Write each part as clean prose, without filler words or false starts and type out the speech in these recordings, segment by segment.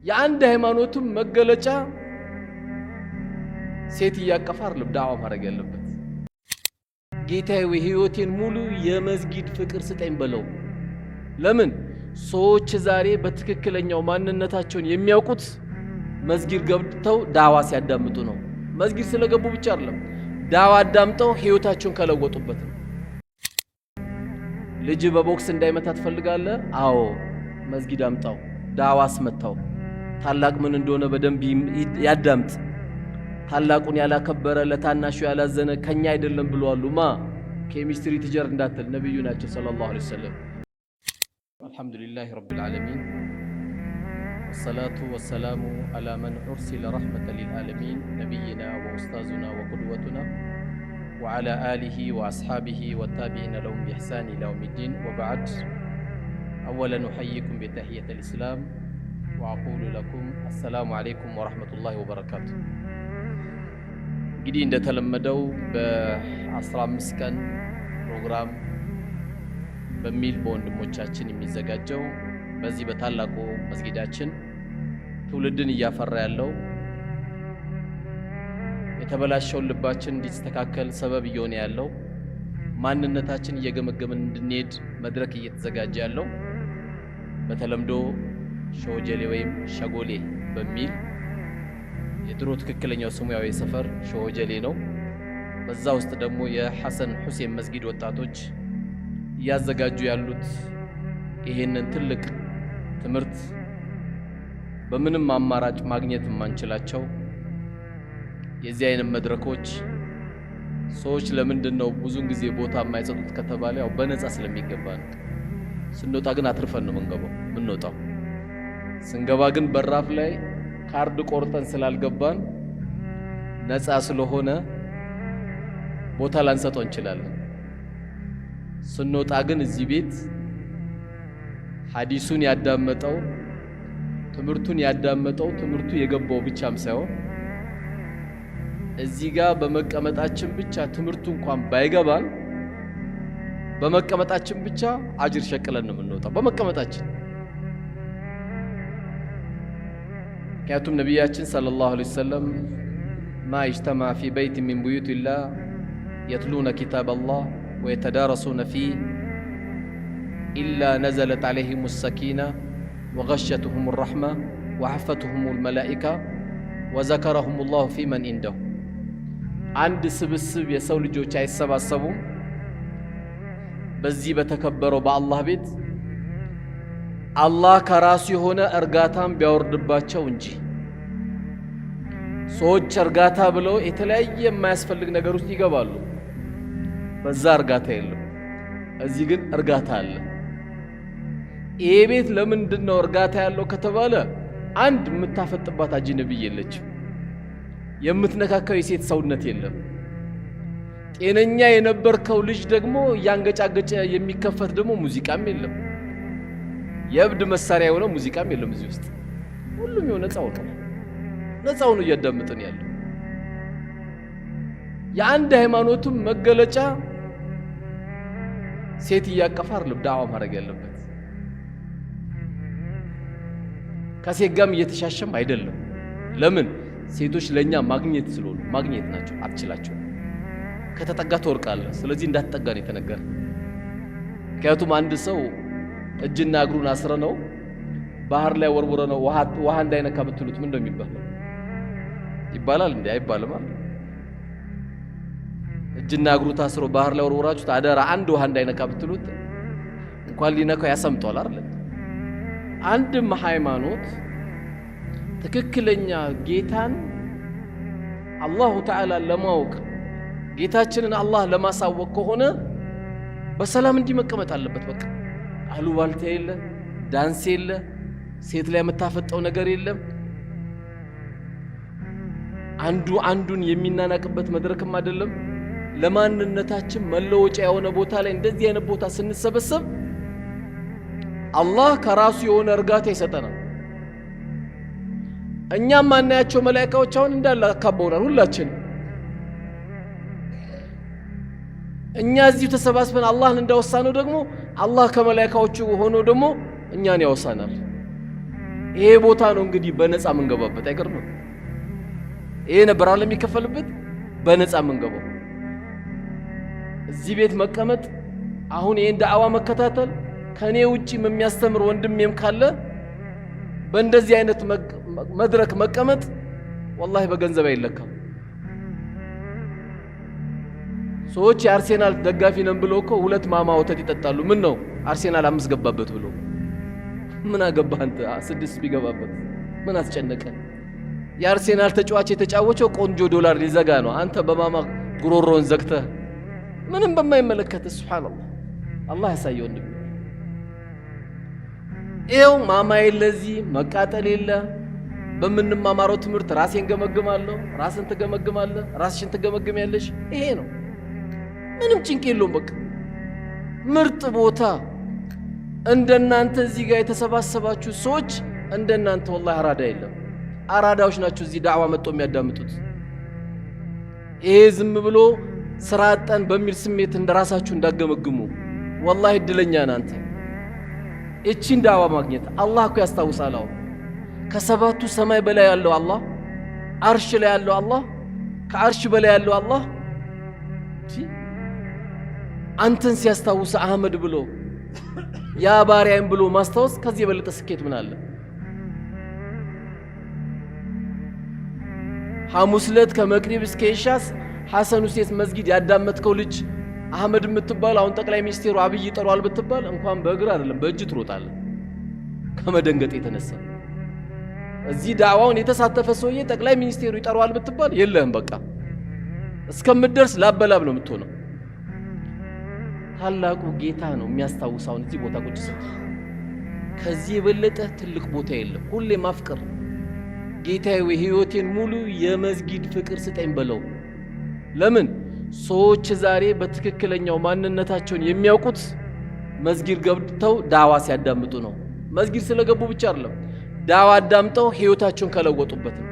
የአንድ ሃይማኖትም መገለጫ ሴት እያቀፈ አይደለም ዳዕዋ ማድረግ ያለበት። ጌታዬ ወይ ህይወቴን ሙሉ የመስጊድ ፍቅር ስጠኝ በለው። ለምን ሰዎች ዛሬ በትክክለኛው ማንነታቸውን የሚያውቁት መስጊድ ገብተው ዳዕዋ ሲያዳምጡ ነው። መስጊድ ስለገቡ ብቻ አይደለም፣ ዳዕዋ አዳምጠው ህይወታቸውን ከለወጡበት ነው። ልጅ በቦክስ እንዳይመታ ትፈልጋለህ? አዎ፣ መስጊድ አምጣው፣ ዳዕዋ አስመታው። ታላቅ ምን እንደሆነ በደንብ ያዳምጥ። ታላቁን ያላከበረ ለታናሹ ያላዘነ ከኛ አይደለም ብለዋሉ። ማ chemistry teacher እንዳትል፣ ነብዩ ናቸው صلى الله عليه وسلم። الحمد لله رب العالمين والصلاة والسلام على من أرسل رحمة للعالمين نبينا وأستاذنا وقدوتنا وعلى آله وأصحابه والتابعين لهم بإحسان إلى يوم الدين وبعد። أولا أحييكم بتحية الإسلام وأقول لكم السلام عليكم ورحمة الله وبركاته። እንግዲህ እንደተለመደው በ15 ቀን ፕሮግራም በሚል በወንድሞቻችን የሚዘጋጀው በዚህ በታላቁ መስጊዳችን ትውልድን እያፈራ ያለው፣ የተበላሸውን ልባችን እንዲስተካከል ሰበብ እየሆነ ያለው፣ ማንነታችን እየገመገምን እንድንሄድ መድረክ እየተዘጋጀ ያለው በተለምዶ ሾጀሌ ወይም ሸጎሌ በሚል፣ የድሮ ትክክለኛው ስሙ ያው የሰፈር ሾጀሌ ነው። በዛ ውስጥ ደግሞ የሐሰን ሁሴን መስጊድ ወጣቶች እያዘጋጁ ያሉት ይሄንን ትልቅ ትምህርት፣ በምንም አማራጭ ማግኘት የማንችላቸው የዚህ አይነት መድረኮች ሰዎች ለምንድን ነው ብዙን ጊዜ ቦታ የማይሰጡት ከተባለ ያው በነፃ ስለሚገባ ነው። ስንወጣ ግን አትርፈን ነው የምንገባው የምንወጣው። ስንገባ ግን በራፍ ላይ ካርድ ቆርጠን ስላልገባን ነፃ ስለሆነ ቦታ ላንሰጠው እንችላለን። ስንወጣ ግን እዚህ ቤት ሐዲሱን ያዳመጠው፣ ትምህርቱን ያዳመጠው፣ ትምህርቱ የገባው ብቻም ሳይሆን እዚህ ጋር በመቀመጣችን ብቻ ትምህርቱ እንኳን ባይገባን በመቀመጣችን ብቻ አጅር ሸቅለን ነው የምንወጣው በመቀመጣችን። ምክንያቱም ነቢያችን صلى الله عليه وسلم ما اجتمع في بيت من بيوت الله يتلون كتاب الله ويتدارسون فيه إلا نزلت عليهم السكينة وغشيتهم الرحمة وحفتهم الملائكة وذكرهم الله فيمن عنده። አንድ ስብስብ የሰው ልጆች አይሰባሰቡም በዚህ በተከበረው በአላህ ቤት አላህ ከራሱ የሆነ እርጋታን ቢያወርድባቸው እንጂ። ሰዎች እርጋታ ብለው የተለያየ የማያስፈልግ ነገር ውስጥ ይገባሉ። በዛ እርጋታ የለም። እዚህ ግን እርጋታ አለ። ይሄ ቤት ለምንድን ነው እርጋታ ያለው ከተባለ አንድ የምታፈጥባት አጅነቢይ የለችም። የምትነካካው የሴት ሰውነት የለም። ጤነኛ የነበርከው ልጅ ደግሞ እያንገጫገጨ የሚከፈት ደግሞ ሙዚቃም የለም። የእብድ መሳሪያ የሆነ ሙዚቃም የለም እዚህ ውስጥ። ሁሉም የሆነ ነፃው ነው። ነፃው ነው እያዳመጥን ያለው። የአንድ ሃይማኖትም መገለጫ ሴት እያቀፈ አይደለም ዳዕዋ ማድረግ ያለበት። ከሴት ጋርም እየተሻሸም አይደለም። ለምን? ሴቶች ለኛ ማግኘት ስለሆኑ፣ ማግኘት ናቸው፣ አትችላቸው። ከተጠጋ ትወርቃለህ። ስለዚህ እንዳትጠጋ ነው የተነገረ። ምክንያቱም አንድ ሰው እጅና እግሩን አስረ ነው ባህር ላይ ወርውረ ነው ውሃ እንዳይነካ ብትሉት ምን ነው የሚባለው? ይባላል እንዴ? አይባልም አይደል? እጅና እግሩ ታስሮ ባህር ላይ ወርውራችሁት አደራ አንድ ውሃ እንዳይነካ ብትሉት እንኳን ሊነካው ያሰምጠዋል አይደል? አንድም ሃይማኖት ትክክለኛ ጌታን الله تعالى ለማወቅ፣ ጌታችንን አላህ ለማሳወቅ ከሆነ በሰላም እንዲህ መቀመጥ አለበት። በቃ አሉባልታ የለ፣ ዳንስ የለ፣ ሴት ላይ የምታፈጠው ነገር የለም። አንዱ አንዱን የሚናናቅበት መድረክም አይደለም። ለማንነታችን መለወጫ የሆነ ቦታ ላይ እንደዚህ አይነት ቦታ ስንሰበሰብ አላህ ከራሱ የሆነ እርጋታ ይሰጠናል። እኛም ማናያቸው መላኢካዎች አሁን እንዳለ አካበውናል ሁላችን። እኛ እዚሁ ተሰባስበን አላህን እንዳወሳነው ደግሞ አላህ ከመላኢካዎቹ ሆኖ ደግሞ እኛን ያወሳናል። ይሄ ቦታ ነው እንግዲህ በነፃ የምንገባበት። አይገርምም? ይሄ ነበር አለ የሚከፈልበት፣ በነፃ የምንገባው። እዚህ ቤት መቀመጥ፣ አሁን ይሄን ዳዕዋ መከታተል፣ ከኔ ውጪም የሚያስተምር ወንድሜም ካለ በእንደዚህ አይነት መድረክ መቀመጥ ወላሂ በገንዘብ አይለካም። ሰዎች የአርሴናል ደጋፊ ነን ብሎ እኮ ሁለት ማማ ወተት ይጠጣሉ። ምን ነው አርሴናል 5 ገባበት ብሎ ምን አገባህ አንተ? 6 ቢገባበት ምን አስጨነቀ? የአርሴናል ተጫዋች የተጫወተው ቆንጆ ዶላር ሊዘጋ ነው። አንተ በማማ ጉሮሮን ዘግተህ ምንም በማይመለከት። ሱብሃንአላህ፣ አላህ ያሳየው ወንድሜ። ይኸው ማማ የለ እዚህ መቃጠል የለ። በምንማማረው ትምህርት ራሴን ገመግማለሁ፣ ራስን ትገመግማለህ፣ ራስሽን ትገመግሚያለሽ። ይሄ ነው፣ ምንም ጭንቅ የለውም። በቃ ምርጥ ቦታ እንደናንተ እዚህ ጋር የተሰባሰባችሁ ሰዎች እንደናንተ ወላሂ አራዳ የለም። አራዳዎች ናቸው እዚህ ዳዕዋ መጥቶ የሚያዳምጡት። ይሄ ዝም ብሎ ስራ አጣን በሚል ስሜት እንደራሳችሁ እንዳገመግሙ። ወላሂ እድለኛ ነህ አንተ እቺን ዳዕዋ ማግኘት። አላህ እኮ ያስታውሳል። አሁን ከሰባቱ ሰማይ በላይ ያለው አላህ፣ አርሽ ላይ ያለው አላህ፣ ከአርሽ በላይ ያለው አላህ አንተን ሲያስታውስ አህመድ ብሎ ያ ባሪያም ብሎ ማስታወስ ከዚህ የበለጠ ስኬት ምን አለ? ሐሙስ ዕለት ከመቅሪብ እስከ ኢሻስ ሐሰን ሁሴን መስጊድ ያዳመጥከው ልጅ አህመድ የምትባል አሁን ጠቅላይ ሚኒስቴሩ አብይ ይጠሯል ብትባል እንኳን በእግር አይደለም በእጅ ትሮጣለህ ከመደንገጥ የተነሳ። እዚህ ዳዕዋውን የተሳተፈ ሰውዬ ጠቅላይ ሚኒስቴሩ ይጠሯል ብትባል የለህም፣ በቃ እስከምትደርስ ላበላብ ነው የምትሆነው። ታላቁ ጌታ ነው የሚያስታውሰውን እዚህ ቦታ ቁጭ ስትል። ከዚህ የበለጠ ትልቅ ቦታ የለም። ሁሌ ማፍቀር ጌታዬ ወይ ህይወቴን ሙሉ የመስጊድ ፍቅር ስጠኝ በለው። ለምን ሰዎች ዛሬ በትክክለኛው ማንነታቸውን የሚያውቁት መስጊድ ገብተው ዳዋ ሲያዳምጡ ነው። መስጊድ ስለገቡ ብቻ አይደለም፣ ዳዋ አዳምጠው ህይወታቸውን ከለወጡበት ነው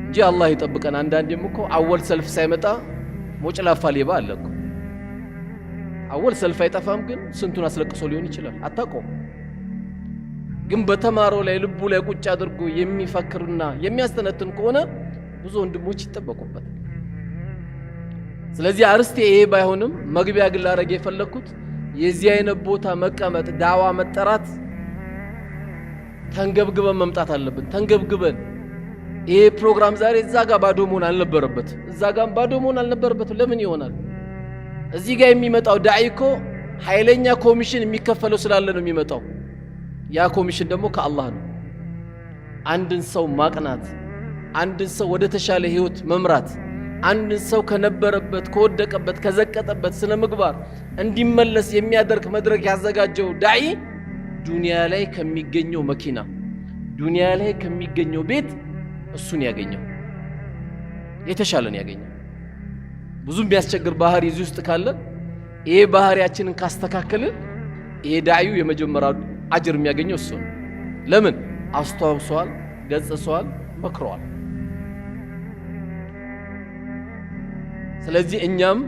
እንጂ አላህ ይጠብቀን። አንዳንዴም እኮ አወል ሰልፍ ሳይመጣ ሞጭላፋ ሌባ አለ እኮ። አወል ሰልፍ አይጠፋም፣ ግን ስንቱን አስለቅሶ ሊሆን ይችላል፣ አታውቀውም። ግን በተማረው ላይ ልቡ ላይ ቁጭ አድርጎ የሚፈክርና የሚያስተነትን ከሆነ ብዙ ወንድሞች ይጠበቁበታል። ስለዚህ አርስቴ ይሄ ባይሆንም መግቢያ ግን ላደርግ የፈለኩት የዚህ አይነት ቦታ መቀመጥ፣ ዳዋ መጠራት፣ ተንገብግበን መምጣት አለብን። ተንገብግበን ይሄ ፕሮግራም ዛሬ እዛ ጋር ባዶ መሆን አልነበረበትም። እዛ ጋር ባዶ መሆን አልነበረበትም። ለምን ይሆናል? እዚህ ጋር የሚመጣው ዳዒ እኮ ኃይለኛ ኮሚሽን የሚከፈለው ስላለ ነው የሚመጣው። ያ ኮሚሽን ደግሞ ከአላህ ነው። አንድን ሰው ማቅናት፣ አንድን ሰው ወደ ተሻለ ህይወት መምራት፣ አንድን ሰው ከነበረበት ከወደቀበት ከዘቀጠበት ስነ ምግባር እንዲመለስ የሚያደርግ መድረክ ያዘጋጀው ዳዒ ዱንያ ላይ ከሚገኘው መኪና፣ ዱንያ ላይ ከሚገኘው ቤት እሱን ያገኘው የተሻለን ያገኘው። ብዙ የሚያስቸግር ባህሪ እዚህ ውስጥ ካለ ይሄ ባህሪያችንን ካስተካከልን ይሄ ዳዒው የመጀመሪያው አጅር የሚያገኘው እሱ ነው። ለምን አስተዋውሰዋል፣ ገጽሰዋል፣ መክረዋል። ስለዚህ እኛም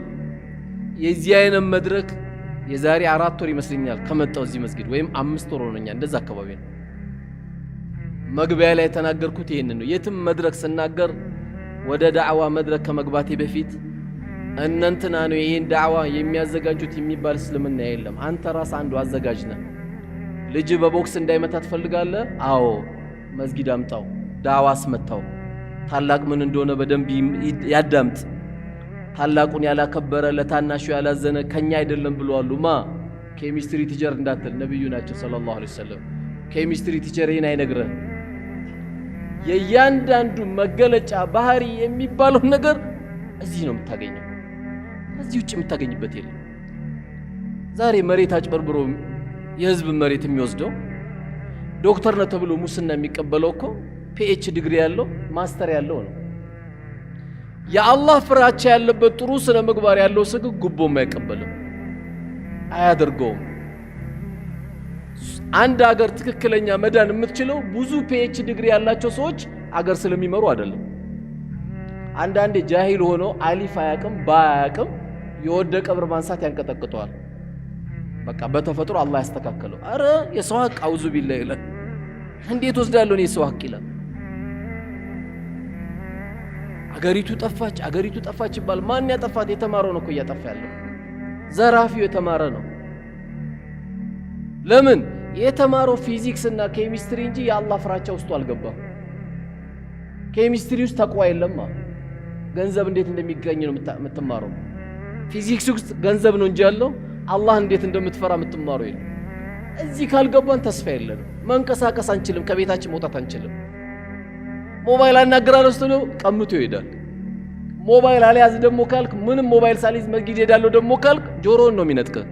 የዚህ አይነት መድረክ የዛሬ 4 ወር ይመስለኛል ከመጣው እዚህ መስጊድ ወይም 5 ወር ሆኖኛል፣ እንደዛ አካባቢ ነው። መግቢያ ላይ የተናገርኩት ይሄንን ነው። የትም መድረክ ስናገር ወደ ዳዕዋ መድረክ ከመግባቴ በፊት እነንትና ነው ይሄን ዳዕዋ የሚያዘጋጁት የሚባል እስልምና የለም። አንተ ራስህ አንዱ አዘጋጅ ነህ። ልጅ በቦክስ እንዳይመታ ትፈልጋለህ? አዎ፣ መስጊድ አምጣው፣ ዳዕዋ አስመታው። ታላቅ ምን እንደሆነ በደንብ ያዳምጥ። ታላቁን ያላከበረ ለታናሹ ያላዘነ ከኛ አይደለም ብለዋል። ማ chemistry teacher እንዳትል ነብዩ ናቸው ሰለላሁ ዐለይሂ ወሰለም። chemistry teacher ይሄን አይነግርህም። የእያንዳንዱ መገለጫ ባህሪ የሚባለው ነገር እዚህ ነው የምታገኘው። ከዚህ ውጭ የምታገኝበት የለም። ዛሬ መሬት አጭበርብሮ የህዝብ መሬት የሚወስደው ዶክተር ነው ተብሎ ሙስና የሚቀበለው እኮ PhD ዲግሪ ያለው master ያለው ነው። የአላህ ፍራቻ ያለበት ጥሩ ስነ ምግባር ያለው ሰው ግን ጉቦም አይቀበልም፣ አያደርገውም። አንድ ሀገር ትክክለኛ መዳን የምትችለው ብዙ PhD ዲግሪ ያላቸው ሰዎች አገር ስለሚመሩ አይደለም። አንዳንዴ ጃሂል ሆኖ አሊፍ አያቅም ባ አያቅም የወደቀ ብር ማንሳት ያንቀጠቅጠዋል። በቃ በተፈጥሮ አላህ ያስተካከለው። አረ የሰው ሀቅ أعوذ بالله ይላል። እንዴት ወስዳለሁ እኔ የሰው ሀቅ ይላል። አገሪቱ ጠፋች፣ አገሪቱ ጠፋች ይባል። ማን ያጠፋት? የተማረው ነው እኮ እያጠፋ ያለው። ዘራፊው የተማረ ነው። ለምን የተማረው ፊዚክስ እና ኬሚስትሪ እንጂ የአላህ ፍራቻ ውስጡ አልገባም። ኬሚስትሪ ውስጥ ተቅዋ የለማ። ገንዘብ እንዴት እንደሚገኝ ነው የምትማረው። ፊዚክስ ውስጥ ገንዘብ ነው እንጂ ያለው አላህ እንዴት እንደምትፈራ የምትማረው የለም። እዚህ ካልገባን ተስፋ የለንም። መንቀሳቀስ አንችልም። ከቤታችን መውጣት አንችልም። ሞባይል አናግራለሁ ስትለው ቀምቶ ይሄዳል። ሞባይል አልያዝ ደግሞ ካልክ ምንም ሞባይል ሳልይዝ መስጊድ ሄዳለሁ ደግሞ ካልክ ጆሮን ነው የሚነጥቅህ፣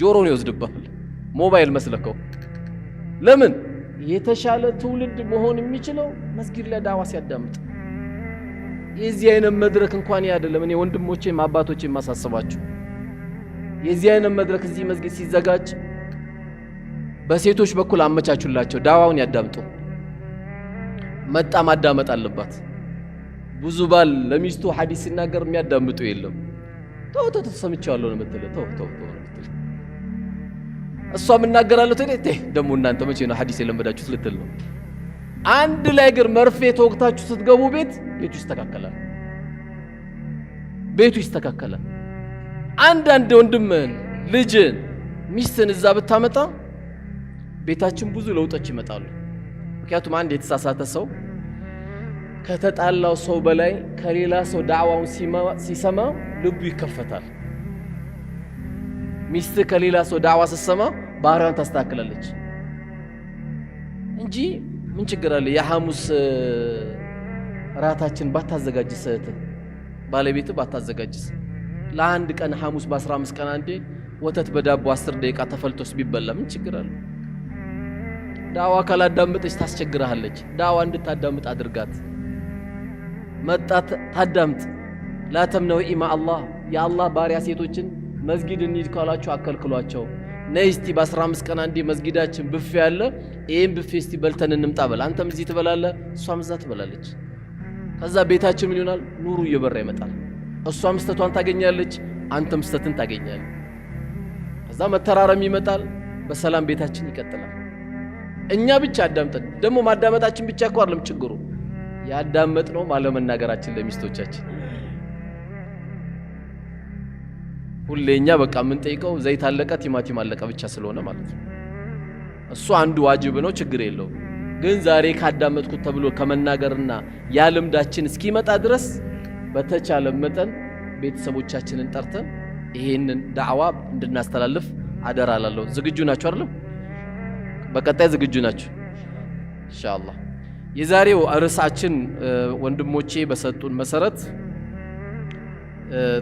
ጆሮን ይወስድብሃል። ሞባይል መስለከው። ለምን የተሻለ ትውልድ መሆን የሚችለው መስጊድ ላይ ዳዋ ሲያዳምጥ። የዚህ አይነት መድረክ እንኳን አይደለም። እኔ ወንድሞቼም አባቶቼም ማሳስባችሁ የዚህ አይነት መድረክ እዚህ መስጊድ ሲዘጋጅ በሴቶች በኩል አመቻቹላቸው፣ ዳዋውን ያዳምጡ። መጣ ማዳመጥ አለባት። ብዙ ባል ለሚስቱ ሐዲስ ሲናገር የሚያዳምጡ የለም። ተው ተው ሰምቼዋለሁ ነው የምትለው። ተው ተው ተው ነው የምትለው። እሷም እናገራለሁ ትል ደግሞ እናንተ መቼ ነው ሐዲስ የለመዳችሁት ልትል ነው። አንድ ላይ ግን መርፌ ተወግታችሁ ስትገቡ ቤት ቤቱ ይስተካከላል። ቤቱ ይስተካከላል። አንዳንድ ወንድምህን ልጅን ሚስትን እዛ ብታመጣ ቤታችን ብዙ ለውጦች ይመጣሉ። ምክንያቱም አንድ የተሳሳተ ሰው ከተጣላው ሰው በላይ ከሌላ ሰው ዳዕዋውን ሲሰማ ልቡ ይከፈታል። ሚስት ከሌላ ሰው ዳዕዋ ስትሰማ ባህሪዋን ታስተካክላለች እንጂ ምን ችግር አለ? የሐሙስ ራታችን ባታዘጋጅስ፣ እህትህ ባለቤትህ ባታዘጋጅስ፣ ለአንድ ቀን ሐሙስ በ15 ቀን አንዴ ወተት በዳቦ 10 ደቂቃ ተፈልቶስ ቢበላ ምን ችግር አለ? ዳዋ ካላዳመጠች ታስቸግርሃለች። ዳዋ እንድታዳምጥ አድርጋት። መጣ ታዳምጥ። لا تمنعوا إماء الله የአላህ ባሪያ ሴቶችን መስጊድ እንሂድ ካላችሁ አከልክሏቸው። ነይ እስቲ በ15 ቀን አንዴ መስጊዳችን ብፌ አለ፣ ይህም ብፌ እስቲ በልተን እንምጣ በል። አንተም እዚህ ትበላለህ፣ እሷም እዛ ትበላለች። ከዛ ቤታችን ምን ይሆናል? ኑሩ እየበራ ይመጣል። እሷም ስተቷን ታገኛለች፣ አንተም ስተትን ታገኛለህ። ከዛ መተራረም ይመጣል። በሰላም ቤታችን ይቀጥላል። እኛ ብቻ አዳምጠን ደግሞ ማዳመጣችን ብቻ እኮ አይደለም ችግሩ፣ ያዳመጥነው አለመናገራችን ለሚስቶቻችን። ሁሌ እኛ በቃ የምንጠይቀው ዘይት አለቀ፣ ቲማቲም አለቀ ብቻ ስለሆነ ማለት ነው። እሱ አንዱ ዋጅብ ነው፣ ችግር የለውም። ግን ዛሬ ካዳመጥኩት ተብሎ ከመናገርና ያ ልምዳችን እስኪመጣ ድረስ በተቻለ መጠን ቤተሰቦቻችንን ጠርተን ይሄንን ዳዕዋ እንድናስተላልፍ አደራ እላለሁ። ዝግጁ ናችሁ አይደለም? በቀጣይ ዝግጁ ናችሁ? ኢንሻአላህ። የዛሬው ርዕሳችን ወንድሞቼ በሰጡን መሰረት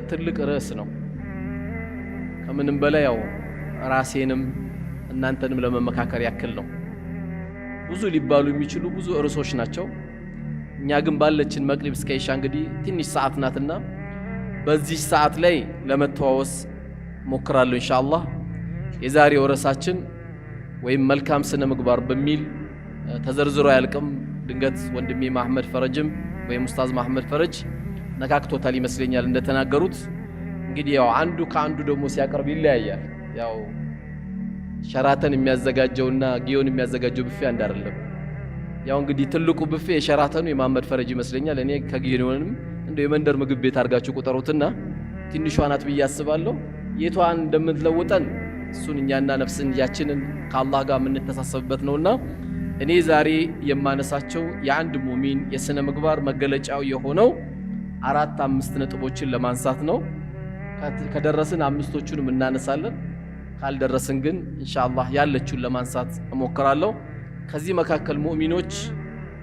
ትልቅ ርዕስ ነው። ከምንም በላይ ያው ራሴንም እናንተንም ለመመካከር ያክል ነው። ብዙ ሊባሉ የሚችሉ ብዙ ርዕሶች ናቸው። እኛ ግን ባለችን መቅሪብ እስከ ኢሻ እንግዲህ ትንሽ ሰዓት ናትና በዚህ ሰዓት ላይ ለመተዋወስ ሞክራለሁ ኢንሻአላህ። የዛሬው ርዕሳችን ወይም መልካም ስነ ምግባር በሚል ተዘርዝሮ አያልቅም። ድንገት ወንድሜ ማህመድ ፈረጅም ወይም ኡስታዝ ማህመድ ፈረጅ ነካክቶታል ይመስለኛል እንደተናገሩት። እንግዲህ ያው አንዱ ከአንዱ ደግሞ ሲያቀርብ ይለያያል። ያው ሸራተን የሚያዘጋጀውና ጊዮን የሚያዘጋጀው ብፌ አንድ አይደለም። ያው እንግዲህ ትልቁ ብፌ የሸራተኑ የማህመድ ፈረጅ ይመስለኛል። እኔ ከጊዮንም እንደው የመንደር ምግብ ቤት አድርጋችሁ ቁጠሩትና ትንሿ ናት ብዬ አስባለሁ። የቷን እንደምትለውጠን እሱን እኛና ነፍስያችንን ከአላህ ጋር የምንተሳሰብበት ነውና እኔ ዛሬ የማነሳቸው የአንድ ሙሚን የስነ ምግባር መገለጫው የሆነው አራት አምስት ነጥቦችን ለማንሳት ነው። ከደረስን አምስቶቹንም እናነሳለን። ካልደረስን ግን ኢንሻአላህ ያለችውን ለማንሳት እሞክራለሁ። ከዚህ መካከል ሙእሚኖች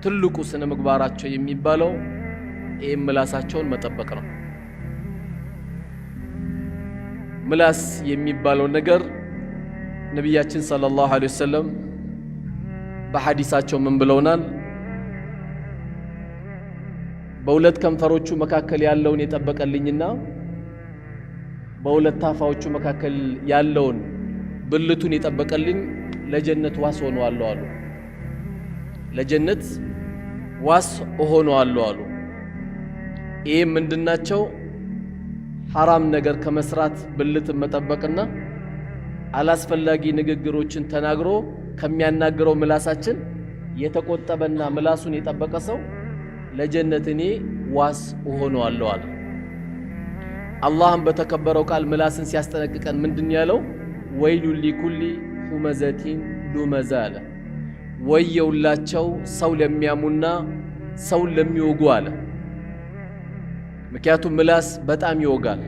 ትልቁ ስነ ምግባራቸው የሚባለው ይህም ምላሳቸውን መጠበቅ ነው። ምላስ የሚባለው ነገር ነቢያችን ሰለላሁ ዐለይሂ ወሰለም በሐዲሳቸው ምን ብለውናል? በሁለት ከንፈሮቹ መካከል ያለውን የጠበቀልኝና በሁለት ታፋዎቹ መካከል ያለውን ብልቱን የጠበቀልኝ ለጀነት ዋስ ሆነዋለሁ አሉ። ለጀነት ዋስ እሆነዋለሁ አሉ። ይህም ምንድናቸው? ሐራም ነገር ከመስራት ብልትን መጠበቅና አላስፈላጊ ንግግሮችን ተናግሮ ከሚያናግረው ምላሳችን የተቆጠበና ምላሱን የጠበቀ ሰው ለጀነት እኔ ዋስ እሆነዋለሁ አለ። አላህም በተከበረው ቃል ምላስን ሲያስጠነቅቀን ምንድን ያለው? ወይሉ ሊኩሊ ሁመዘቲን ሉመዛ አለ። ወየውላቸው ሰው ለሚያሙና ሰውን ለሚወጉ አለ። ምክንያቱም ምላስ በጣም ይወጋል፣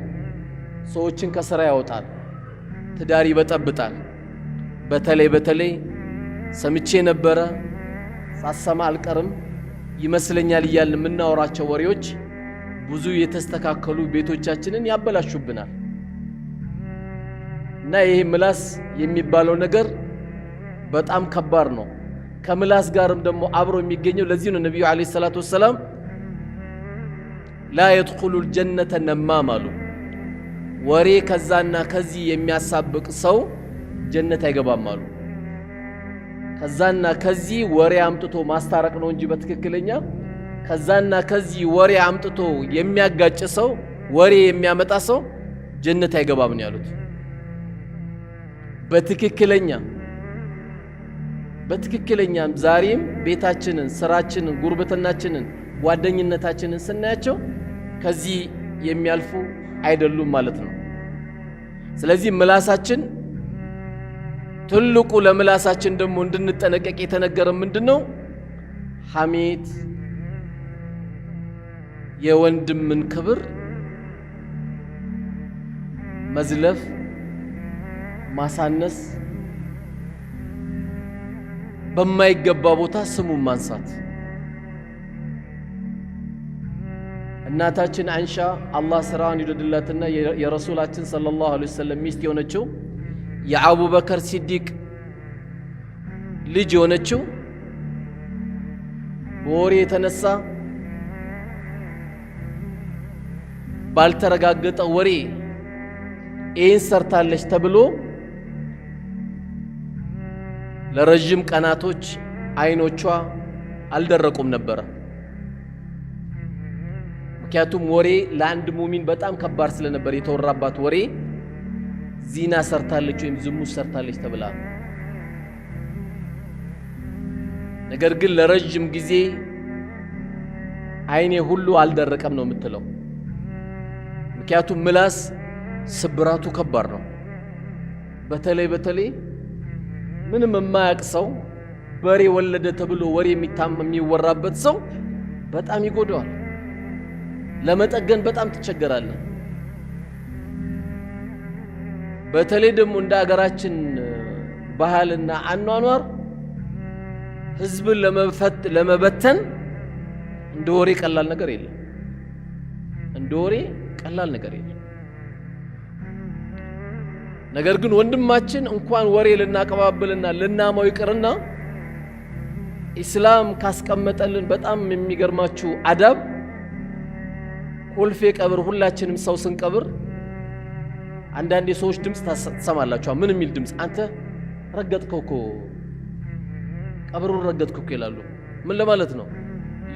ሰዎችን ከስራ ያወጣል፣ ትዳር ይበጠብጣል። በተለይ በተለይ ሰምቼ ነበረ ሳሰማ አልቀርም ይመስለኛል እያልን የምናወራቸው ወሬዎች ብዙ የተስተካከሉ ቤቶቻችንን ያበላሹብናል። እና ይሄ ምላስ የሚባለው ነገር በጣም ከባድ ነው። ከምላስ ጋርም ደግሞ አብሮ የሚገኘው ለዚህ ነው ነቢዩ ዓለይሂ ሰላቱ ወሰላም ላ የድኹሉል ጀነተ ነማም አሉ። ወሬ ከዛና ከዚህ የሚያሳብቅ ሰው ጀነት አይገባም አሉ። ከዛና ከዚህ ወሬ አምጥቶ ማስታረቅ ነው እንጂ በትክክለኛ ከዛና ከዚህ ወሬ አምጥቶ የሚያጋጭ ሰው፣ ወሬ የሚያመጣ ሰው ጀነት አይገባም ነው ያሉት። በትክክለኛ በትክክለኛም ዛሬም ቤታችንን፣ ስራችንን፣ ጉርብትናችንን፣ ጓደኝነታችንን ስናያቸው ከዚህ የሚያልፉ አይደሉም ማለት ነው። ስለዚህ ምላሳችን ትልቁ ለምላሳችን ደግሞ እንድንጠነቀቅ የተነገረ ምንድነው? ሐሜት፣ የወንድምን ክብር መዝለፍ፣ ማሳነስ፣ በማይገባ ቦታ ስሙን ማንሳት። እናታችን አንሻ አላህ ስራዋን ይውደድላትና የረሱላችን ሰለላሁ ዐለይሂ ወሰለም ሚስት የሆነችው የአቡበከር ሲዲቅ ልጅ የሆነችው በወሬ የተነሳ ባልተረጋገጠ ወሬ ይህን ሰርታለች ተብሎ ለረጅም ቀናቶች አይኖቿ አልደረቁም ነበረ። ምክንያቱም ወሬ ለአንድ ሙሚን በጣም ከባድ ስለነበር የተወራባት ወሬ ዚና ሰርታለች ወይም ዝሙት ሰርታለች ተብላ፣ ነገር ግን ለረጅም ጊዜ አይኔ ሁሉ አልደረቀም ነው የምትለው። ምክንያቱም ምላስ ስብራቱ ከባድ ነው። በተለይ በተለይ ምንም የማያውቅ ሰው በሬ ወለደ ተብሎ ወሬ የሚወራበት ሰው በጣም ይጎዳዋል። ለመጠገን በጣም ትቸገራለህ። በተለይ ደግሞ እንደ አገራችን ባህልና አኗኗር ህዝብን ለመበተን እንደ ወሬ ቀላል ነገር የለም። እንደ ወሬ ቀላል ነገር የለም። ነገር ግን ወንድማችን እንኳን ወሬ ልናቀባብልና ልናማው ይቅርና ኢስላም ካስቀመጠልን በጣም የሚገርማችሁ አዳብ ኮልፌ ቀብር ሁላችንም ሰው ስንቀብር አንዳንድ የሰዎች ድምፅ ትሰማላችሁ። ምን የሚል ድምፅ? አንተ ረገጥከው እኮ ቀብሩን ረገጥከው እኮ ይላሉ። ምን ለማለት ነው?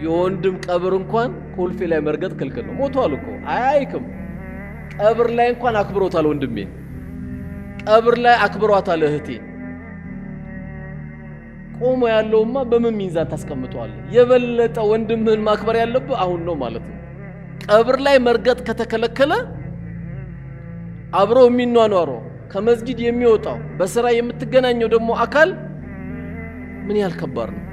የወንድም ቀብር እንኳን ኮልፌ ላይ መርገጥ ክልክል ነው። ሞቷል እኮ አያይክም። ቀብር ላይ እንኳን አክብሮታል ወንድሜ፣ ቀብር ላይ አክብሯታል እህቴ። ቆሞ ያለውማ በምን ሚዛን ታስቀምጠዋለህ? የበለጠ ወንድምህን ማክበር ያለብህ አሁን ነው ማለት ነው። ቀብር ላይ መርገጥ ከተከለከለ አብሮ የሚኗኗረው ከመስጊድ የሚወጣው በስራ የምትገናኘው ደግሞ አካል ምን ያህል ከባድ ነው።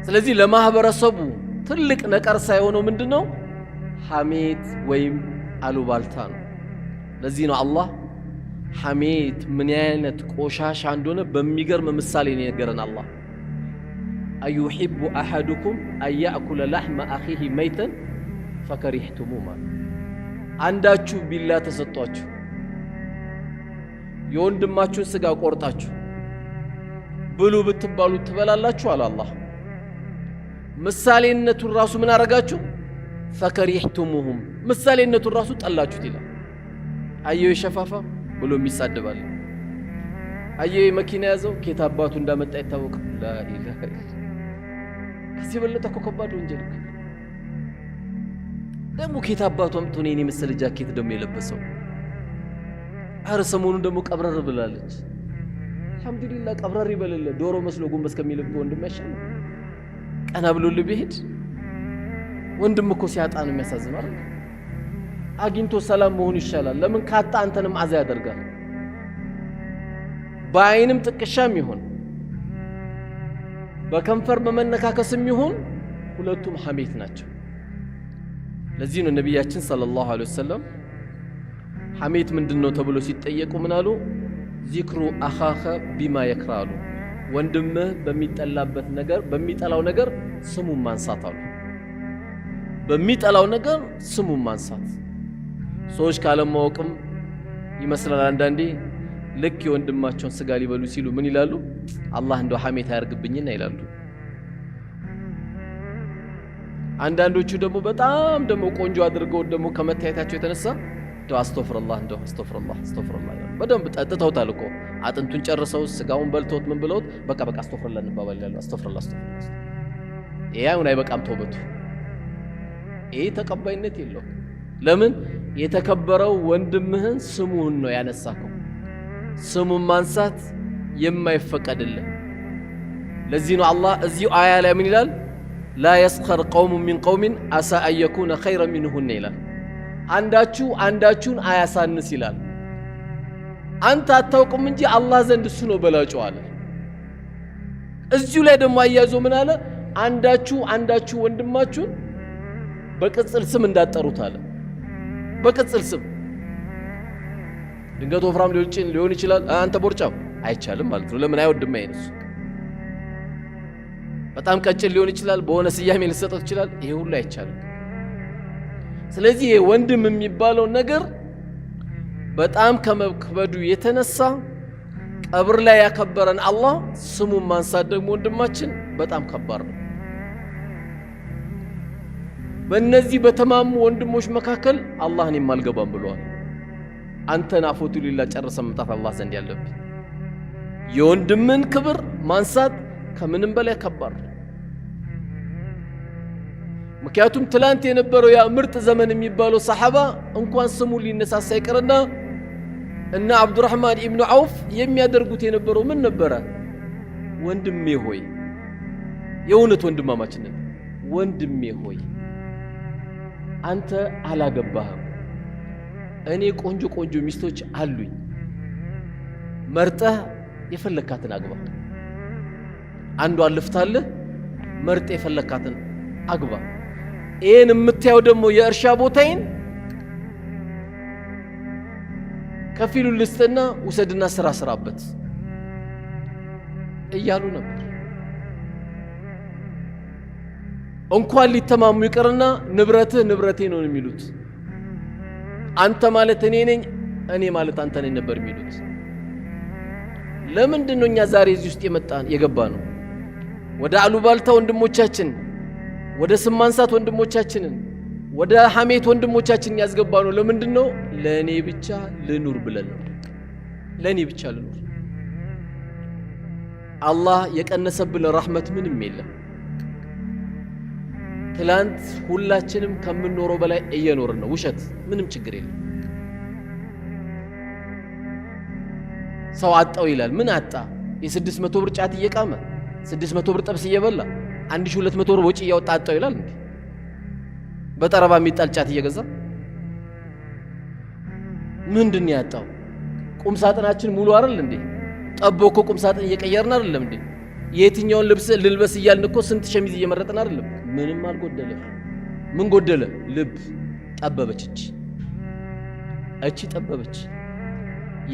ስለዚህ ለማህበረሰቡ ትልቅ ነቀርሳ የሆነው ምንድነው? ሐሜት ወይም አሉባልታ ነው። ለዚህ ነው አላህ ሐሜት ምን አይነት ቆሻሻ እንደሆነ በሚገርም ምሳሌ ነው የነገረን። አላህ አዩሒቡ አሐዱኩም አን ያእኩለ ላሕመ አኺሂ መይተን ፈከሪህቱሙ ማለት አንዳችሁ ቢላ ተሰጧችሁ የወንድማችሁን ስጋ ቆርጣችሁ ብሉ ብትባሉ ትበላላችሁ አለ አላህ። ምሳሌነቱን ራሱ ምን አረጋችሁ? ፈከሪህቱሙሁም ምሳሌነቱን ራሱ ጠላችሁት ይላል። አየው የሸፋፋ ብሎ የሚሳደባል። አየው መኪና ያዘው ኬት አባቱ እንዳመጣ ይታወቅ። ላኢላሃ ከዚህ የበለጠ እኮ ከባድ ወንጀል። ደግሞ ኬት አባቱ አምጥቶ ነው የኔ መሰለ ጃኬት ደግሞ የለበሰው? አረ ሰሞኑን ደግሞ ቀብረር ብላለች። አልሐምዱሊላህ ቀብረር ይበልልህ። ዶሮ መስሎ ጎንበስ ከሚልብ ወንድም ያሻል። ቀና ብሎልህ ቢሄድ ወንድም እኮ ሲያጣ ነው የሚያሳዝነው አይደል? አግኝቶ ሰላም መሆኑ ይሻላል። ለምን ካጣ አንተንም አዛ ያደርጋል። በአይንም ጥቅሻም ይሁን በከንፈር በመነካከስም ይሁን ሁለቱም ሐሜት ናቸው። ለዚህ ነው ነቢያችን ሰለላሁ ዐለይሂ ወሰለም ሐሜት ምንድን ነው ተብሎ ሲጠየቁ ምን አሉ? ዚክሩ አኻኸ ቢማ የክራ አሉ። ወንድምህ በሚጠላበት ነገር በሚጠላው ነገር ስሙን ማንሳት አሉ። በሚጠላው ነገር ስሙን ማንሳት። ሰዎች ካለማወቅም ይመስላል አንዳንዴ ልክ የወንድማቸውን ስጋ ሊበሉ ሲሉ ምን ይላሉ? አላህ እንደው ሐሜት አያርግብኝና ይላሉ። አንዳንዶቹ ደግሞ በጣም ደግሞ ቆንጆ አድርገው ደግሞ ከመታየታቸው የተነሳ እንደው አስተግፊሩላህ እንደው አስተግፊሩላህ አስተግፊሩላህ ይላሉ። በደንብ ጠጥተውታል እኮ አጥንቱን ጨርሰው ስጋውን በልተውት ምን ብለውት በቃ በቃ አስተግፊሩላህ እንባባል ይላሉ። አስተግፊሩላህ አስተግፊሩላህ። ይሄ አሁን አይበቃም ተውበቱ። ይሄ ተቀባይነት የለውም። ለምን? የተከበረው ወንድምህን ስሙን ነው ያነሳከው። ስሙን ማንሳት የማይፈቀድልህ። ለዚህ ነው አላህ እዚሁ አያ ላይ ምን ይላል? لا يسخر قوم من قوم عسى أن يكونوا خيرا منهم ይላል። አንዳችሁ አንዳችሁን አያሳንስ ይላል። አንተ አታውቅም እንጂ አላህ ዘንድ እሱ ነው በላጩ አለ። እዚሁ ላይ ደግሞ አያይዞ ምን አለ? አንዳችሁ አንዳችሁ ወንድማችሁን በቅጽል ስም እንዳትጠሩት አለ። በቅጽል ስም ድንገት ወፍራም ሊሆን ይችላል። አንተ ቦርጫም አይቻልም ማለት ነው። ለምን አይወድም? አይነሱ በጣም ቀጭን ሊሆን ይችላል። በሆነ ስያሜ ሊሰጠው ይችላል። ይሄ ሁሉ አይቻልም። ስለዚህ ይሄ ወንድም የሚባለው ነገር በጣም ከመክበዱ የተነሳ ቀብር ላይ ያከበረን አላህ ስሙን ማንሳት ደግሞ ወንድማችን በጣም ከባድ ነው። በእነዚህ በተማሙ ወንድሞች መካከል አላህ እኔም አልገባም ብለዋል። አንተን አፎቱ ሊላ ጨርሰ መምጣት አላህ ዘንድ ያለብህ የወንድምን ክብር ማንሳት ከምንም በላይ ከባድ ነው። ምክንያቱም ትላንት የነበረው ያ ምርጥ ዘመን የሚባለው ሰሐባ እንኳን ስሙ ሊነሳሳ ይቅርና እና አብዱራህማን ኢብኑ ዐውፍ የሚያደርጉት የነበረው ምን ነበረ? ወንድሜ ሆይ፣ የእውነት ወንድማማችነት፣ ወንድሜ ሆይ አንተ አላገባህም፣ እኔ ቆንጆ ቆንጆ ሚስቶች አሉኝ፣ መርጠህ የፈለካትን አግባ። አንዷን ልፍታልህ፣ መርጠህ የፈለካትን አግባ። ይሄን የምታየው ደግሞ የእርሻ ቦታዬን ከፊሉን ልስጥና ውሰድና ስራ ስራበት እያሉ ነበር። እንኳን ሊተማሙ ይቅርና ንብረትህ ንብረቴ ነው የሚሉት። አንተ ማለት እኔ ነኝ፣ እኔ ማለት አንተ ነኝ ነበር የሚሉት። ለምንድን ነው እኛ ዛሬ እዚህ ውስጥ የመጣን የገባ ነው? ወደ አሉባልታ ወንድሞቻችን፣ ወደ ስም ማንሳት ወንድሞቻችንን፣ ወደ ሐሜት ወንድሞቻችንን ያስገባ ነው። ለምንድን ነው? ለእኔ ብቻ ልኑር ብለን ነው። ለእኔ ብቻ ልኑር። አላህ የቀነሰብን ረሕመት ምንም የለም። ትላንት ሁላችንም ከምንኖረው በላይ እየኖርን ነው። ውሸት፣ ምንም ችግር የለም። ሰው አጣው ይላል። ምን አጣ? የ600 ብር ጫት እየቃመ 600 ብር ጥብስ እየበላ 1200 ብር ወጪ እያወጣ አጣው ይላል እንዴ? በጠረባ የሚጣል ጫት እየገዛ ምንድን ነው ያጣው? ቁም ሳጥናችን ሙሉ አይደል እንዴ? ጠቦ እኮ ቁም ሳጥን እየቀየርን አይደለም እንዴ? የትኛውን ልብስ ልልበስ እያልን እኮ ስንት ሸሚዝ እየመረጥን አይደለም? ምንም አልጎደለ። ምን ጎደለ? ልብ ጠበበች። እቺ ጠበበች።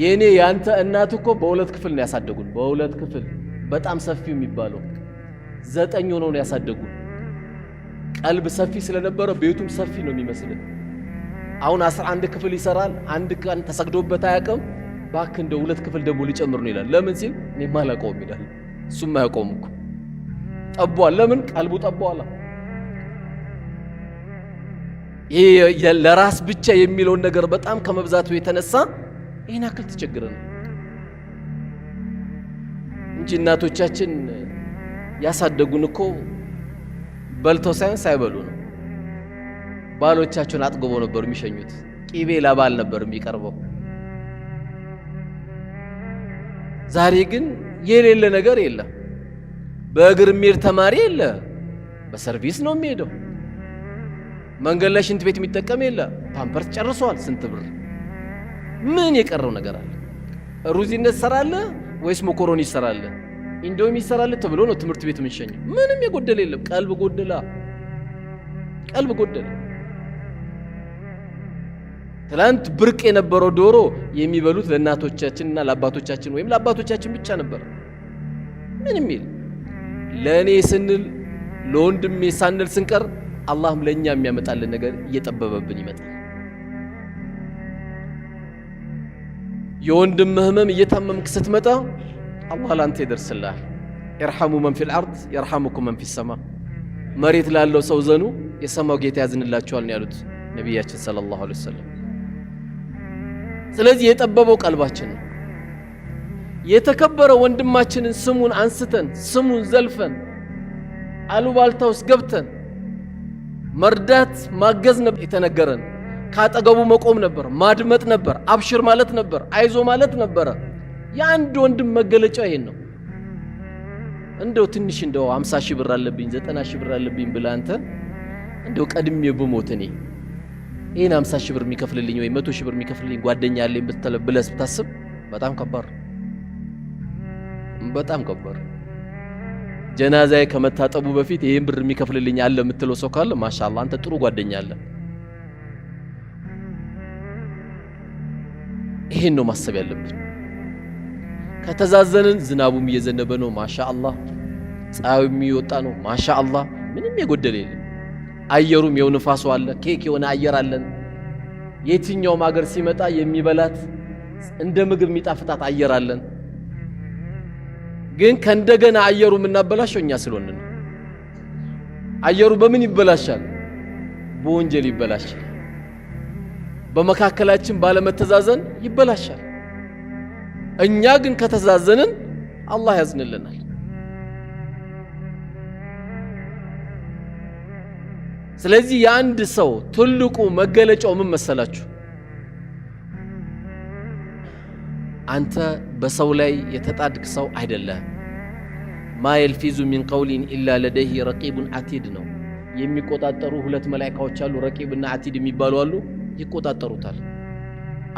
የኔ ያንተ እናት እኮ በሁለት ክፍል ነው ያሳደጉን። በሁለት ክፍል በጣም ሰፊው የሚባለው 9 ሆነው ነው ያሳደጉን። ቀልብ ሰፊ ስለነበረ ቤቱም ሰፊ ነው የሚመስለው። አሁን 11 ክፍል ይሰራል። አንድ ቀን ተሰግዶበት አያውቅም። እባክህ እንደው 2 ክፍል ደግሞ ሊጨምር ነው ይላል። ለምን ሲል እኔም አላውቀውም ይላል። እሱም አያውቀውም እኮ ጠቧል። ለምን ቀልቡ ጠቧል። ይሄ ለራስ ብቻ የሚለውን ነገር በጣም ከመብዛቱ የተነሳ ይሄን ያክል ተቸግረን እንጂ እናቶቻችን ያሳደጉን እኮ በልተው ሳይሆን ሳይበሉ ነው። ባሎቻቸውን አጥግቦ ነበር የሚሸኙት። ቂቤ ለባል ነበር የሚቀርበው። ዛሬ ግን የሌለ ነገር የለም። በእግር የሚሄድ ተማሪ የለ፣ በሰርቪስ ነው የሚሄደው። መንገድ ላይ ሽንት ቤት የሚጠቀም የለ፣ ፓምፐርስ ጨርሷል። ስንት ብር ምን የቀረው ነገር አለ? ሩዝ ይሰራል ወይስ መኮሮኒ ይሰራል? ኢንዶሚ ይሰራል ተብሎ ነው ትምህርት ቤት የምንሸኘው። ምንም የጎደለ የለም። ቀልብ ጎደላ፣ ቀልብ ጎደለ። ትላንት ብርቅ የነበረው ዶሮ የሚበሉት ለእናቶቻችንና ለአባቶቻችን ወይም ለአባቶቻችን ብቻ ነበር። ምን የሚል ለእኔ ስንል ለወንድሜ ሳንል ስንቀር አላህም ለእኛ የሚያመጣልን ነገር እየጠበበብን ይመጣል። የወንድም ህመም እየታመምክ ስትመጣ አላህ ላንተ ይደርስልሃል። ارحموا من في الأرض يرحمكم من في السماء። መሬት ላለው ሰው እዘኑ፣ የሰማው ጌታ ያዝንላችኋል ነው ያሉት ነቢያችን صلى الله عليه وسلم። ስለዚህ የጠበበው ቀልባችን ነው። የተከበረ ወንድማችንን ስሙን አንስተን ስሙን ዘልፈን አሉባልታ ውስጥ ገብተን መርዳት ማገዝ ነበር የተነገረን። ካጠገቡ መቆም ነበር፣ ማድመጥ ነበር፣ አብሽር ማለት ነበር፣ አይዞ ማለት ነበረ። የአንድ ወንድም መገለጫው ይሄን ነው። እንደው ትንሽ እንደው 50 ሺህ ብር አለብኝ 90 ሺህ ብር አለብኝ ብለህ አንተ እንደው ቀድሜ ብሞት እኔ ይሄን 50 ሺህ ብር የሚከፍልልኝ ወይ 100 ሺህ ብር የሚከፍልልኝ ጓደኛ አለኝ ብለህ ብታስብ በጣም ከባድ፣ በጣም ከባድ። ጀናዛዬ ከመታጠቡ በፊት ይሄን ብር የሚከፍልልኝ አለ የምትለው ሰው ካለ ማሻአላህ አንተ ጥሩ ጓደኛ አለ። ይሄን ነው ማሰብ ያለብን። ከተዛዘንን ዝናቡም እየዘነበ ነው ማሻአላህ፣ ፀሐዩም እየወጣ ነው ማሻአላህ፣ ምንም የጎደለ የለም። አየሩም የው ንፋሱ አለ፣ ኬክ የሆነ አየር አለን። የትኛውም ሀገር ሲመጣ የሚበላት እንደ ምግብ የሚጣፍጣት አየር አለን። ግን ከእንደገና አየሩ የምናበላሸው እኛ ስለሆንን ነው። አየሩ በምን ይበላሻል? በወንጀል ይበላሻል። በመካከላችን ባለመተዛዘን ይበላሻል። እኛ ግን ከተዛዘንን አላህ ያዝንልናል። ስለዚህ የአንድ ሰው ትልቁ መገለጫው ምን መሰላችሁ? አንተ በሰው ላይ የተጣድክ ሰው አይደለህም። ما يلفظ من قول إلا لديه رقيب عتيد ነው። የሚቆጣጠሩ ሁለት መላኢካዎች አሉ፣ ረቂብና አቲድ የሚባሉ አሉ፣ ይቆጣጠሩታል።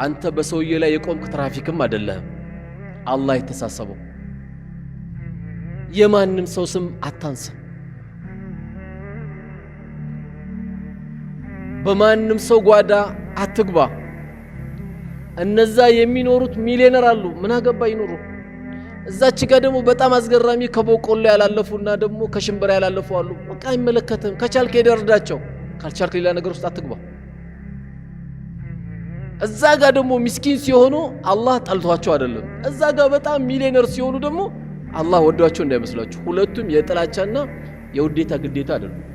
አንተ በሰውዬ ላይ የቆምክ ትራፊክም አይደለህም። አላህ የተሳሰበው የማንም ሰው ስም አታንሳ። በማንም ሰው ጓዳ አትግባ። እነዛ የሚኖሩት ሚሊዮነር አሉ፣ ምን አገባ ይኖሩ። እዛች ጋር ደግሞ በጣም አስገራሚ ከበቆሎ ያላለፉና ደግሞ ከሽምብራ ያላለፉ አሉ። በቃ አይመለከትም። ከቻልክ ሄደህ እርዳቸው፣ ካልቻልክ ሌላ ነገር ውስጥ አትግባ። እዛ ጋር ደግሞ ሚስኪን ሲሆኑ አላህ ጠልቷቸው አይደለም። እዛ ጋር በጣም ሚሊዮነር ሲሆኑ ደግሞ አላህ ወዷቸው እንዳይመስላችሁ። ሁለቱም የጥላቻና የውዴታ ግዴታ አይደሉም።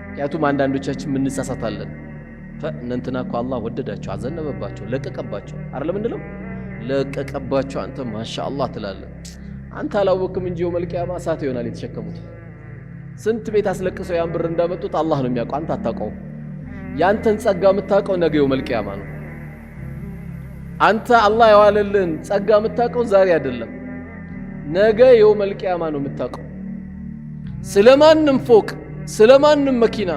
ምክንያቱም አንዳንዶቻችን ምንሳሳታለን። እነንትና እኮ አላህ ወደዳቸው፣ አዘነበባቸው፣ ለቀቀባቸው አይደለም እንለው ለቀቀባቸው። አንተ ማሻአላህ ትላለህ። አንተ አላወቅም እንጂ የውመል ቂያማ እሳት ይሆናል የተሸከሙት። ስንት ቤት አስለቅሰው ያን ብር እንዳመጡት አላህ ነው የሚያውቀው፣ አንተ አታውቀውም። ያንተን ጸጋ የምታውቀው ነገ የውመል ቂያማ ነው። አንተ አላህ የዋለልህን ጸጋ የምታውቀው ዛሬ አይደለም፣ ነገ የውመል ቂያማ ነው የምታውቀው። ስለማንም ፎቅ፣ ስለማንም መኪና፣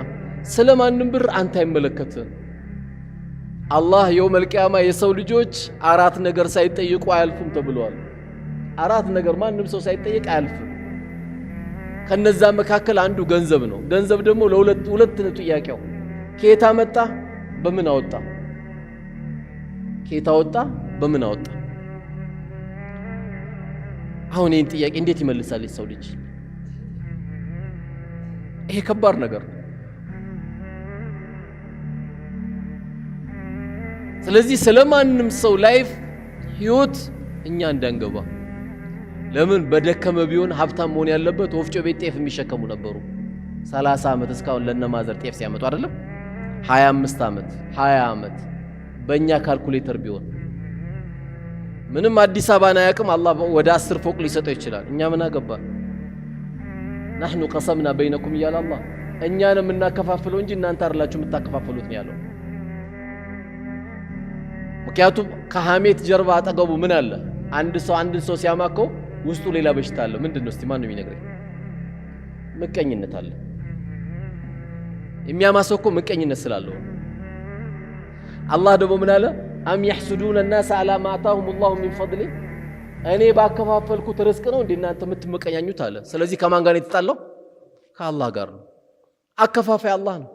ስለማንም ብር አንተ አይመለከትህም። አላህ የውመል ቂያማ የሰው ልጆች አራት ነገር ሳይጠይቁ አያልፉም ተብለዋል። አራት ነገር ማንም ሰው ሳይጠይቅ አያልፍም። ከነዛ መካከል አንዱ ገንዘብ ነው። ገንዘብ ደግሞ ለሁለት ሁለት ነው ጥያቄው። ከየት አመጣ፣ በምን አወጣ? ከየት አወጣ፣ በምን አወጣ? አሁን ይህን ጥያቄ እንዴት ይመልሳል የሰው ልጅ? ይሄ ከባድ ነገር ነው። ስለዚህ ስለማንም ሰው life ህይወት እኛ እንዳንገባ። ለምን በደከመ ቢሆን ሀብታም መሆን ያለበት ወፍጮ ቤት ጤፍ የሚሸከሙ ነበሩ። 30 ዓመት እስካሁን ለነማዘር ጤፍ ሲያመጡ አይደለም 25 ዓመት 20 ዓመት በእኛ ካልኩሌተር ቢሆን ምንም አዲስ አበባን አያውቅም። አላህ ወደ 10 ፎቅ ሊሰጠው ይችላል። እኛ ምን አገባ? نحن قسمنا بينكم እያለ አላህ እኛን የምናከፋፍለው እንጂ እናንተ አይደላችሁ የምታከፋፍሉት ነው ያለው። ምክንያቱም ከሐሜት ጀርባ አጠገቡ ምን አለ? አንድ ሰው አንድን ሰው ሲያማከው ውስጡ ሌላ በሽታ አለ። ምንድን ነው? እስቲ ማን ነው የሚነግረኝ? ምቀኝነት አለ። የሚያማ ሰው እኮ ምቀኝነት ስላለው። አላህ ደግሞ ምን አለ? أم يحسدون الناس على ما آتاهم الله من فضله፣ እኔ ባከፋፈልኩት ርዝቅ ነው እንዴ እናንተ የምትመቀኛኙት አለ። ስለዚህ ከማን ጋር ነው የተጣላው? ከአላህ ጋር ነው። አከፋፋይ አላህ ነው።